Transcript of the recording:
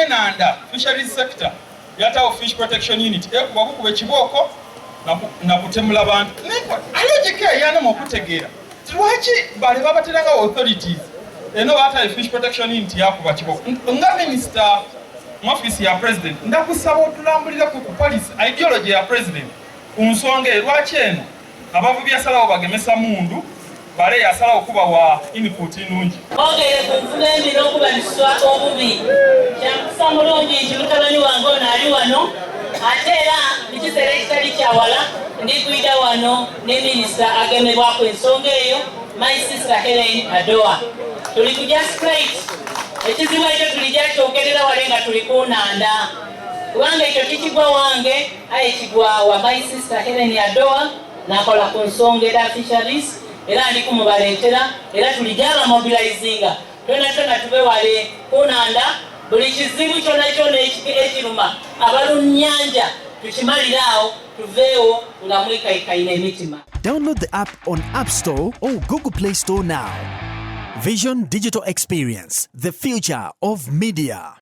Ebyenanda, fisheries sector, yatawo Fish Protection Unit, ekuba bukuba ekibooko nakutemula bantu. Logic eyanema okutegeera, lwaki bale babateranga authorities eno batayo Fish Protection Unit yakuba kibooko? Nga minisita mu office ya President, ndakusaba otulambulire ku policy, ideology ya President ku nsonga eyo. Lwaki eno abavubi yasalawo bagemesa mundu, bale yasalawo kubawa input nungi? Ogere ku nfuna embi n'okubaliswa obubi, kyampisa mulungi nti mutabani wange ono ali wano, ate era mu kiseera ekitali kyawala ndikwida wano ne minisita agemebwako ensonga eyo, my sister Helen Adoa. Tuli kujja straight, ekizibu ekyo tulijja kyogerera wale nga tuli ku nanda, kubanga ekyo tikigwa wange, aye kigwawa my sister Helen Adoa. Nakola ku nsonga era fisheries, era ndi kumubaleetera, era tulijja abamobilizinga twena twena tube wale kunanda. Buli kizibu kyona kyona ekiruma abalunnyanja tukimalire awo, tuveewo nga mwekaikaina emitima. Download the app on App Store or Google Play Store now. Vision Digital Experience, the future of media.